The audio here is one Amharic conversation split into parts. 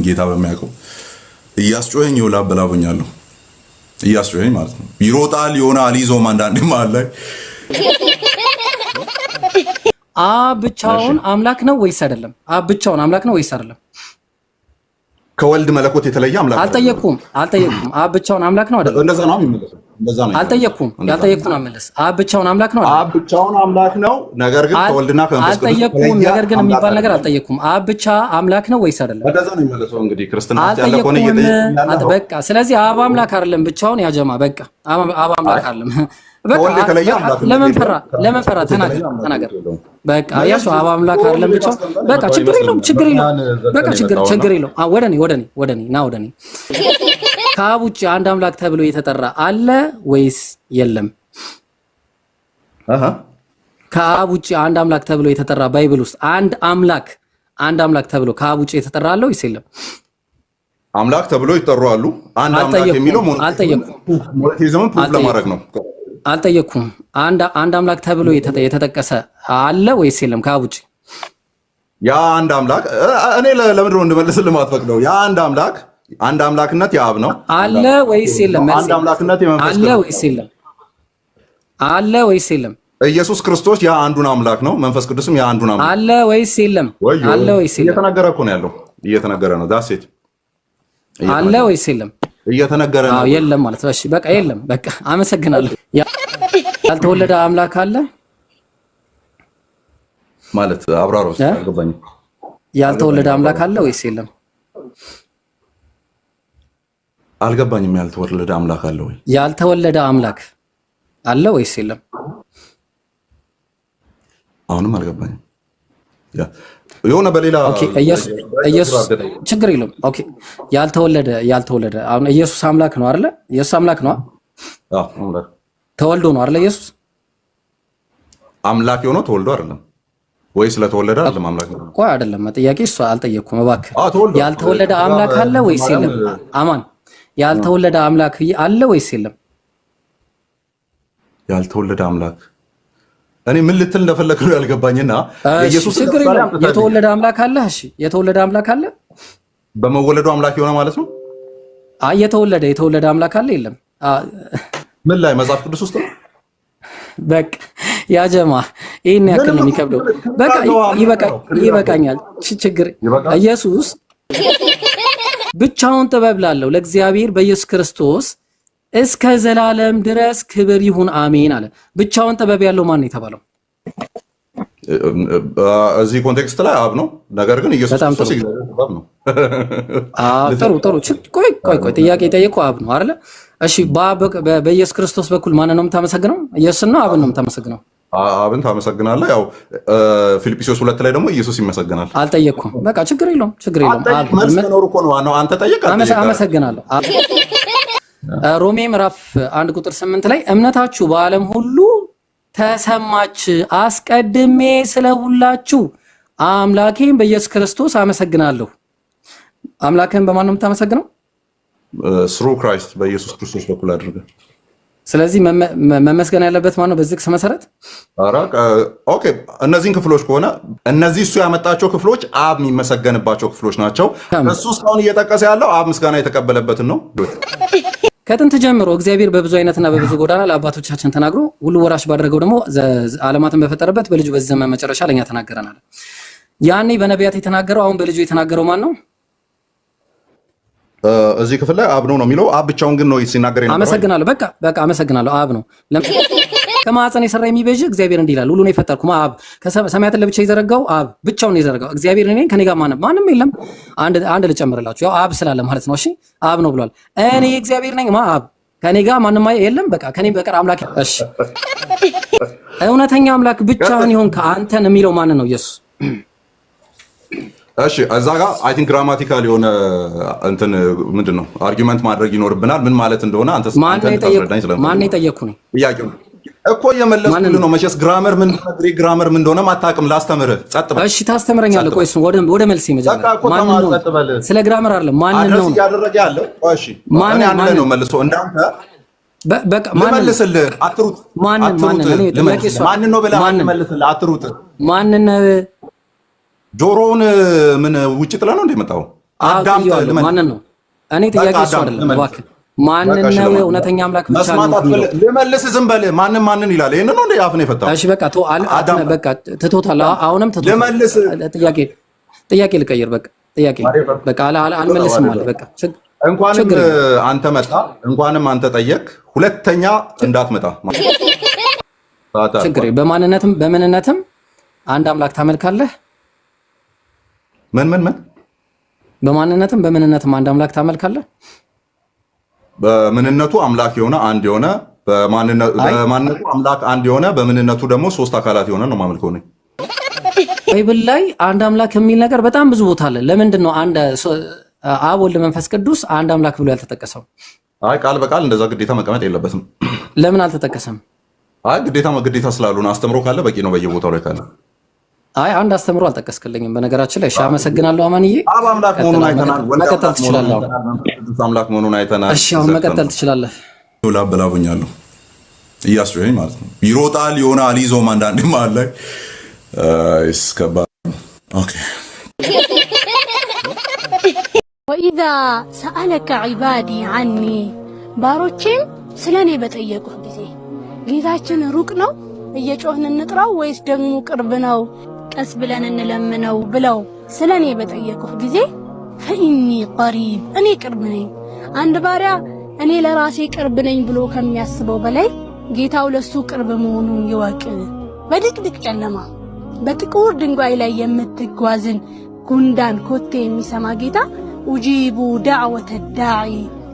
ጌታ በሚያውቀው እያስጮኸኝ ይውላ በላቦኛለሁ። እያስጮኸኝ ማለት ነው። ይሮጣል የሆነ አልይዘውም። አንዳንዴ መሀል ላይ አብ ብቻውን አምላክ ነው ወይስ አይደለም? አብ ብቻውን አምላክ ነው ወይስ አይደለም? ከወልድ መለኮት የተለየ አምላክ አልጠየቅኩም፣ አልጠየቅኩም። አብ ብቻውን አምላክ ነው አይደለም? እንደዛ ነው የሚመለሰው። እንደዛ ነው። አልጠየቅኩም። ያልጠየቅኩን አመለስ። አብ ብቻውን አምላክ ነው አይደለም? አብ ብቻውን አምላክ ነው፣ ነገር ግን ከወልድና ከመንፈስ ቅዱስ አልጠየቅኩም። ነገር ግን የሚባል ነገር አልጠየቅኩም። አብ ብቻ አምላክ ነው ወይስ አይደለም? እንደዛ ነው የሚመለሰው። እንግዲህ ክርስትና ውስጥ ያለ ከሆነ እየጠየቅኩ በቃ ስለዚህ አብ አምላክ አይደለም ብቻውን። ያጀማ በቃ አብ አምላክ አይደለም። በቃ ለምን ፈራ? ለምን ፈራ? ተናገር፣ ተናገር። በቃ ያሱ አብ አምላክ አይደለም ብቻውን። በቃ ችግር የለውም፣ ችግር የለውም። በቃ ችግር ችግር የለውም። ወደኔ ወደኔ ወደኔ ና ወደኔ። ከአብ ውጭ አንድ አምላክ ተብሎ የተጠራ አለ ወይስ የለም? ከአብ ውጭ አንድ አምላክ ተብሎ የተጠራ Bible ውስጥ አንድ አምላክ አንድ አምላክ ተብሎ ከአብ ውጭ የተጠራ አለ ወይስ የለም? አምላክ ተብሎ ይጠሩ አሉ። አንድ አምላክ የሚለው monotheism ን proof ለማድረግ ነው። አልጠየቅኩም። አንድ አምላክ ተብሎ የተጠቀሰ አለ ወይስ የለም? ከአብ ውጭ ያ አንድ አምላክ እኔ ለምንድን ነው እንድመልስልህ የማትፈቅደው? ያ አንድ አምላክ አንድ አምላክነት የአብ ነው አለ ወይስ የለም? አንድ አምላክነት የመንፈስ አለ ወይስ የለም? አለ ወይስ የለም? ኢየሱስ ክርስቶስ ያ አንዱን አምላክ ነው። መንፈስ ቅዱስም ያ አንዱን አምላክ አለ ወይስ የለም? አለ ወይስ የለም? እየተነገረ እኮ ነው ያለው። እየተነገረ ነው። That's it አለ ወይስ የለም? እየተነገረ ነው። የለም ማለት ነው። እሺ በቃ የለም። በቃ አመሰግናለሁ። ያልተወለደ አምላክ አለ ማለት አብራሮ አልገባኝም። ያልተወለደ አምላክ አለ ወይስ የለም? አልገባኝም። ያልተወለደ አምላክ አለ ወይ? ያልተወለደ አምላክ አለ ወይስ የለም? አሁንም አልገባኝም። የሆነ በሌላ Okay፣ ኢየሱስ ችግር የለውም። Okay፣ ያልተወለደ ያልተወለደ አሁን ኢየሱስ አምላክ ነው አይደለ? ኢየሱስ አምላክ ነው። አዎ አምላክ ተወልዶ ነው አይደለ? ኢየሱስ አምላክ የሆነው ተወልዶ አይደለም ወይ? ስለተወለደ አይደለም አምላክ ነው። ቆይ አይደለም ጥያቄ እሱ አልጠየቅኩም። እባክህ ያልተወለደ አምላክ አለ ወይስ የለም? አማን ያልተወለደ አምላክ አለ ወይስ የለም? ያልተወለደ አምላክ እኔ ምን ልትል እንደፈለክ ነው ያልገባኝና፣ ኢየሱስ ችግር የለውም። የተወለደ አምላክ አለ። እሺ የተወለደ አምላክ አለ። በመወለዱ አምላክ የሆነ ማለት ነው። አይ የተወለደ የተወለደ አምላክ አለ የለም? ምን ላይ መጽሐፍ ቅዱስ ውስጥ ነው? በቃ ያ ጀማ ይሄን ያክል ነው የሚከብደው። በቃ ይበቃኛል። ችግር ኢየሱስ ብቻውን ጥበብ ላለው ለእግዚአብሔር በኢየሱስ ክርስቶስ እስከ ዘላለም ድረስ ክብር ይሁን አሜን አለ። ብቻውን ጥበብ ያለው ማን ነው የተባለው? እዚህ context ላይ አብ ነው። ነገር ግን ኢየሱስ ክርስቶስ ጥበብ ነው። ጥሩ ጥሩ። ቆይ ቆይ ቆይ፣ ጥያቄ የጠየቀው አብ ነው አይደለ? እሺ፣ በኢየሱስ ክርስቶስ በኩል ማንን ነው የምታመሰግነው? ኢየሱስን ነው አብን ነው የምታመሰግነው? አብን ታመሰግናለህ። ያው ፊልጵስዩስ 2 ላይ ደግሞ ኢየሱስ ይመሰግናል። አልጠየቅኩም። በቃ ችግር የለውም ችግር የለውም። መልስ መኖሩ እኮ ነው ዋናው። አንተ ጠየቅ። አመሰግናለሁ። ሮሜ ምዕራፍ 1 ቁጥር 8 ላይ እምነታችሁ በዓለም ሁሉ ተሰማች፣ አስቀድሜ ስለ ሁላችሁ አምላኬን በኢየሱስ ክርስቶስ አመሰግናለሁ። አምላክህን በማን ነው የምታመሰግነው? Through Christ፣ በኢየሱስ ክርስቶስ በኩል አድርገህ። ስለዚህ መመስገን ያለበት ማነው? በዚህ ጥቅስ መሰረት? Okay፣ እነዚህን ክፍሎች ከሆነ እነዚህ እሱ ያመጣቸው ክፍሎች አብ የሚመሰገንባቸው ክፍሎች ናቸው። እሱ እስካሁን እየጠቀሰ ያለው አብ ምስጋና የተቀበለበትን ነው። ከጥንት ጀምሮ እግዚአብሔር በብዙ አይነትና በብዙ ጎዳና ለአባቶቻችን ተናግሮ ሁሉ ወራሽ ባደረገው ደግሞ ዓለማትን በፈጠረበት በልጁ በዚህ ዘመን መጨረሻ ለኛ ተናገረናል። ያኔ በነቢያት የተናገረው አሁን በልጁ የተናገረው ማን ነው? እዚህ ክፍል ላይ አብ ነው ነው የሚለው። አብ ብቻውን ግን ነው ሲናገር የነበረው። አመሰግናለሁ። በቃ በቃ አመሰግናለሁ። አብ ነው። ከማዕፀን የሰራ የሚቤዥ እግዚአብሔር እንዲህ ይላል፣ ሁሉን የፈጠርኩ አብ፣ ሰማያትን ለብቻ የዘረጋው አብ ብቻውን የዘረጋው እግዚአብሔር እኔን ከኔ ጋር ማንም ማንም የለም። አንድ አንድ ልጨምርላችሁ፣ ያው አብ ስላለ ማለት ነው። እሺ አብ ነው ብሏል። እኔ እግዚአብሔር ነኝ ማ አብ ከኔ ጋር ማንም የለም። በቃ ከኔ በቀር አምላክ። እሺ እውነተኛ አምላክ ብቻህን ይሁን ከአንተን የሚለው ማን ነው? ኢየሱስ። እሺ እዛ ጋር I think grammatical የሆነ እንትን ምንድን ነው argument ማድረግ ይኖርብናል። ምን ማለት እንደሆነ አንተ ማን የጠየቅኩ ነው? ጥያቄው እኮ እየመለስኩልህ ነው። መቼስ grammar ምን Greek grammar ምን እንደሆነ ማታውቅም። ላስተምርህ። ጸጥ በል። እሺ ታስተምረኛለህ። ቆይ እሱን ወደ መልስ መጀመሪያ ማን ነው? ስለ grammar አይደለም። ማን ነው እያደረገ ያለው? እሺ ማን አንድ ላይ ነው መልሶ እንዳንተ በቃ ልመልስልህ። አትሩጥ፣ ማንን እኔ ጥያቄ እሷ ማንን ነው ብለህ ልመልስልህ። አትሩጥ። ማንን ጆሮውን ምን ውጭ ጥለህ ነው እንደ የመጣኸው? አዳምጥ፣ ጥያቄው ልመልስ። ማንን ነው? እኔ በቃ ጥያቄ እሱ አዳምጥ፣ አይደለም። ልመልስ። እባክህ ማንን በቃ እሺ፣ ነው ለማ- እውነተኛ አምላክ ብቻ መስማት ነው የሚለው? አትፈልግ። ልመልስ፣ ዝም በል። ማንም ማንን ይላል? ይሄንን ነው እንደ አፍን የፈታው? እሺ በቃ ተው፣ አዳምጥ። በቃ ትቶታል። አሁንም ትቶታል። ልመልስ። ጥያቄ ልቀይር። በቃ ጥያቄ በቃ አልመልስም አለ። በቃ እንኳንም ችግር የለም። አንተ መጣ፣ እንኳንም አንተ ጠየቅ። ሁለተኛ እንዳትመጣ። ሰዓት ችግር አልፏል። የለም። በማንነትም በምንነትም አንድ አምላክ ታመልካለህ? ምን ምን ምን? በማንነትም በምንነትም አንድ አምላክ ታመልካለህ? በምንነቱ አምላክ የሆነ አንድ የሆነ አይ በማንነቱ አምላክ አንድ የሆነ፣ በምንነቱ ደግሞ ሶስት አካላት የሆነ ነው ማመልከው እኔ። Bible ላይ አንድ አምላክ የሚል ነገር በጣም ብዙ ቦታ አለ። ለምንድን ነው አንድ አብ ወልድ መንፈስ ቅዱስ አንድ አምላክ ብሎ ያልተጠቀሰው? አይ ቃል በቃል እንደዛ ግዴታ መቀመጥ የለበትም። ለምን አልተጠቀሰም? አይ ግዴታ ስላልሆነ አስተምሮ ካለ በቂ ነው። በየቦታው ላይ ካለ። አይ አንድ አስተምሮ አልጠቀስክልኝም። በነገራችን ላይ እሺ፣ አመሰግናለሁ አማንዬ። አብ አምላክ ቀጥል፣ መሆኑን አሁን አይተናል። መቀጠል ወልድ መቀጠል አምላክ መሆኑን ትችላለህ። አሁን አይተናል። መንፈስ ቅዱስ አምላክ መሆኑን አይተናል። እሺ፣ አሁን መቀጠል ዘግተናል። ትችላለህ። ላበላቡኛለሁ እያስጮኸኝ ማለት ነው። ይሮጣል የሆነ አልይዘውም። አንዳንዴ መሀል ላይ እስከባድ። Okay። وإذا سألك عبادي عني፣ ባሮቼም ስለ እኔ በጠየቁህ ጊዜ። ጌታችን ሩቅ ነው እየጮህን እንጥራው ወይስ ደግሞ ቅርብ ነው ቀስ ብለን እንለምነው ብለው ስለ እኔ በጠየቁህ ጊዜ فإني قريب፣ እኔ ቅርብ ነኝ። አንድ ባሪያ እኔ ለራሴ ቅርብ ነኝ ብሎ ከሚያስበው በላይ ጌታው ለሱ ቅርብ መሆኑን ይወቅ። በድቅድቅ ጨለማ በጥቁር ድንጋይ ላይ የምትጓዝን ጉንዳን ኮቴ የሚሰማ ጌታ أجيب دعوة الداع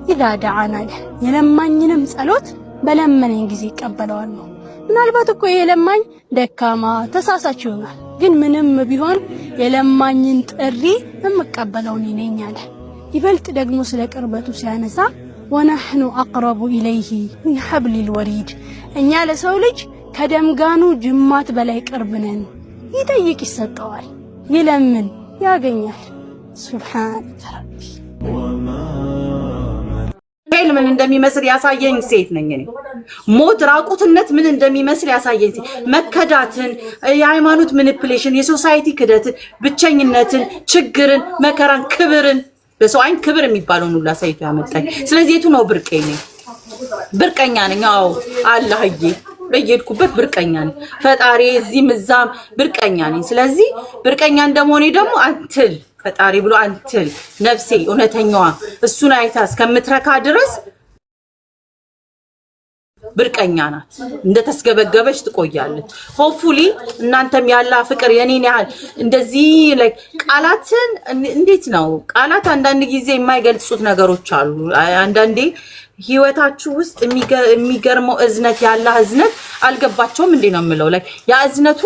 إذا دعان አለ። የለማኝንም ጸሎት በለመነኝ ጊዜ ይቀበለዋል ነው። ምናልባት እኮ ይሄ ለማኝ ደካማ ተሳሳች ይሆናል። ግን ምንም ቢሆን የለማኝን ጥሪ የምቀበለው እኔ ነኝ አለ። ይበልጥ ደግሞ ስለ ቅርበቱ ሲያነሳ ونحن أقرب إليه من حبل الوريد፣ እኛ ለሰው ልጅ ከደምጋኑ ጅማት በላይ ቅርብ ነን። ይጠይቅ ይሰጠዋል፣ ይለምን ያገኛል። سبحانك ربي። Hell ምን እንደሚመስል ያሳየኝ ሴት ነኝ እኔ። ሞት፣ ራቁትነት ምን እንደሚመስል ያሳየኝ ሴት፣ መከዳትን፣ የሃይማኖት manipulation፣ የ society ክደትን፣ ብቸኝነትን፣ ችግርን፣ መከራን፣ ክብርን፣ በሰው አይን ክብር የሚባለውን ሁሉ አሳይቶ ያመጣኝ። ስለዚህ የቱ ነው ብርቄ? እኔ ብርቀኛ ነኝ። አዎ አላህዬ፣ በየሄድኩበት ብርቀኛ ነኝ። ፈጣሪ እዚህም እዛም ብርቀኛ ነኝ። ስለዚህ ብርቀኛ እንደመሆኔ ደግሞ until ፈጣሪ ብሎ until ነፍሴ እውነተኛዋ እሱን አይታ እስከምትረካ ድረስ ብርቀኛ ናት። እንደተስገበገበች ትቆያለች። Hopefully እናንተም ያላ ፍቅር የኔን ያህል እንደዚህ like ቃላትን እንዴት ነው፣ ቃላት አንዳንድ ጊዜ የማይገልጹት ነገሮች አሉ። አንዳንዴ ህይወታችሁ ውስጥ የሚገርመው እዝነት፣ ያላ እዝነት አልገባቸውም እንዴ ነው የምለው። Like ያ እዝነቱ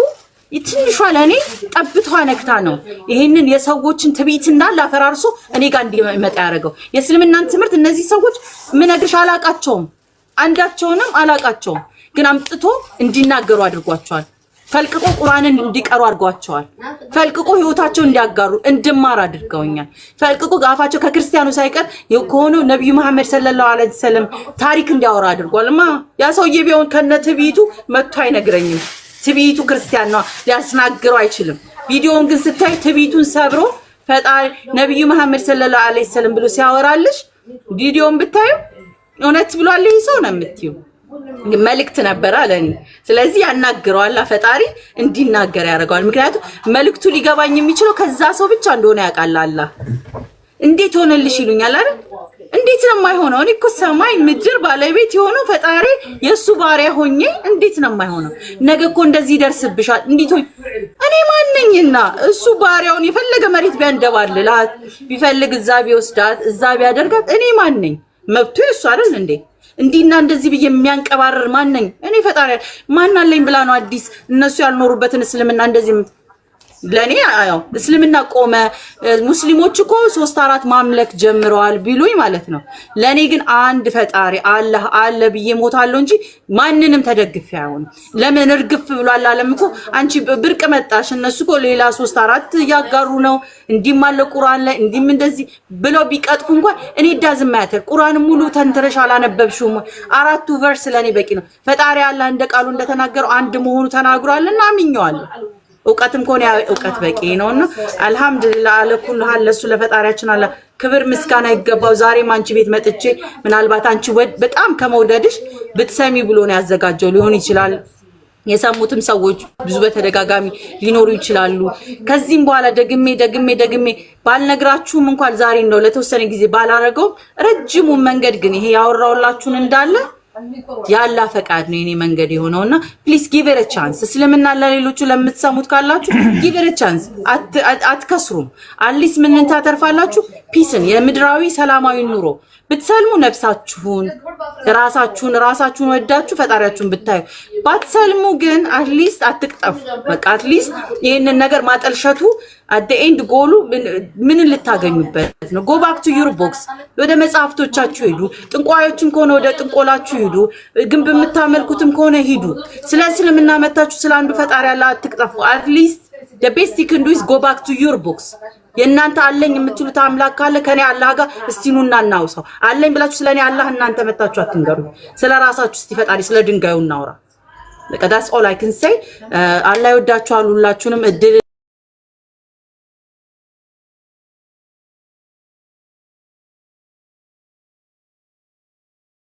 ትንሿ ለእኔ ጠብቷ ነክታ ነው ይሄንን የሰዎችን ትዕቢት እንዳለ አፈራርሶ እኔ ጋር እንዲመጣ ያደረገው። የእስልምናን ትምህርት እነዚህ ሰዎች ምነግርሽ አላቃቸውም፣ አንዳቸውንም አላቃቸውም፣ ግን አምጥቶ እንዲናገሩ አድርጓቸዋል። ፈልቅቆ ቁርአንን እንዲቀሩ አድርጓቸዋል። ፈልቅቆ ህይወታቸውን እንዲያጋሩ እንድማር አድርገውኛል። ፈልቅቆ አፋቸው ከክርስቲያኑ ሳይቀር ከሆነው ነቢዩ መሐመድ صلى الله عليه وسلم ታሪክ እንዲያወራ አድርጓል። ማ ያ ሰውዬ ቢሆን ከነ ትዕቢቱ መጥቶ አይነግረኝም። ትዕቢቱ ክርስቲያን ነው፣ ሊያስናግረው አይችልም። ቪዲዮውን ግን ስታይ ትዕቢቱን ሰብሮ ፈጣሪ ነቢዩ መሐመድ صلى الله عليه وسلم ብሎ ሲያወራልሽ ቪዲዮውን ብታዩ እውነት ብሏል ይህ ሰው ነው የምትዩ። መልእክት ነበረ አለ እኔ። ስለዚህ ያናግረዋል፣ ፈጣሪ እንዲናገር ያደርገዋል። ምክንያቱም መልእክቱ ሊገባኝ የሚችለው ከዛ ሰው ብቻ እንደሆነ ያውቃል አላህ። እንዴት ሆነልሽ ይሉኛል አይደል? እንዴት ነው የማይሆነው? እኔ እኮ ሰማይ ምድር ባለቤት የሆነው ፈጣሪ የእሱ ባሪያ ሆኜ እንዴት ነው የማይሆነው? ነገ እኮ እንደዚህ ይደርስብሻል። እንዴት ሆኝ እኔ ማነኝና እሱ ባሪያውን የፈለገ መሬት ቢያንደባልላት፣ ቢፈልግ እዛ ቢወስዳት፣ እዛ ቢያደርጋት እኔ ማነኝ? መብቱ የእሱ አይደል እንዴ? እንዲህና እንደዚህ ብዬ የሚያንቀባርር ማነኝ? እኔ ፈጣሪ ማን አለኝ ብላ ነው አዲስ እነሱ ያልኖሩበትን እስልምና እንደዚህ ለእኔ ያው እስልምና ቆመ። ሙስሊሞች እኮ ሶስት አራት ማምለክ ጀምረዋል ቢሉኝ ማለት ነው። ለእኔ ግን አንድ ፈጣሪ አላህ አለ ብዬ ሞታለሁ እንጂ ማንንም ተደግፌ አይሆንም። ለምን እርግፍ ብሏል አለም እኮ አንቺ ብርቅ መጣሽ። እነሱ እኮ ሌላ ሶስት አራት እያጋሩ ነው። እንዲህም አለ ቁርአን ላይ፣ እንዲህም እንደዚህ ብለው ቢቀጥፉ እንኳን እኔ doesn't matter። ቁርአን ሙሉ ተንትረሽ አላነበብሽውም። አራቱ verse ለእኔ በቂ ነው። ፈጣሪ አላህ እንደ ቃሉ እንደተናገረው አንድ መሆኑ ተናግሯልና አምኜዋለሁ። እውቀትም ከሆነ ያ እውቀት በቂ ነውና አልሐምዱሊላህ አለ ኩል ሀል ለሱ ለፈጣሪያችን አለ ክብር ምስጋና ይገባው። ዛሬም አንቺ ቤት መጥቼ ምናልባት አንቺ በጣም ከመውደድሽ ብትሰሚ ብሎ ነው ያዘጋጀው ሊሆን ይችላል። የሰሙትም ሰዎች ብዙ በተደጋጋሚ ሊኖሩ ይችላሉ። ከዚህም በኋላ ደግሜ ደግሜ ደግሜ ባልነግራችሁም እንኳን ዛሬ እንደው ለተወሰነ ጊዜ ባላረገውም ረጅሙን መንገድ ግን ይሄ ያወራውላችሁን እንዳለ ያላ ፈቃድ ነው የኔ መንገድ የሆነው እና please give it a chance። እስልምና ለሌሎቹ ለምትሰሙት ካላችሁ give it a chance፣ አትከስሩም። At least ምን ታተርፋላችሁ? Peace ን፣ የምድራዊ ሰላማዊ ኑሮ። ብትሰልሙ ነፍሳችሁን ራሳችሁን ራሳችሁን ወዳችሁ ፈጣሪያችሁን ብታዩ፣ ባትሰልሙ ግን at least አትቅጠፉ። በቃ at least ይህንን ነገር ማጠልሸቱ at the end goal ኡ ምን ልታገኙበት ነው? Go back to your books፣ ወደ መጽሐፍቶቻችሁ ሂዱ። ጥንቋዮችም ከሆነ ወደ ጥንቆላችሁ ሂዱ። ግንብ የምታመልኩትም ከሆነ ሂዱ። ስለ እስልምና መታችሁ ስለ አንዱ ፈጣሪ ያለ አትቅጠፉ። At least the best you can do is go back to your books። የእናንተ አለኝ የምትሉት አምላክ ካለ ከኔ አላህ ጋር እስቲ ኑና እናውሳው። አለኝ ብላችሁ ስለ እኔ አላህ እናንተ መታችሁ አትንገሩ። ስለ ራሳችሁ እስቲ ፈጣሪ ስለ ድንጋዩ እናውራ። በቃ that's all I can say። አላህ ይወዳችኋል ሁላችሁንም። እድል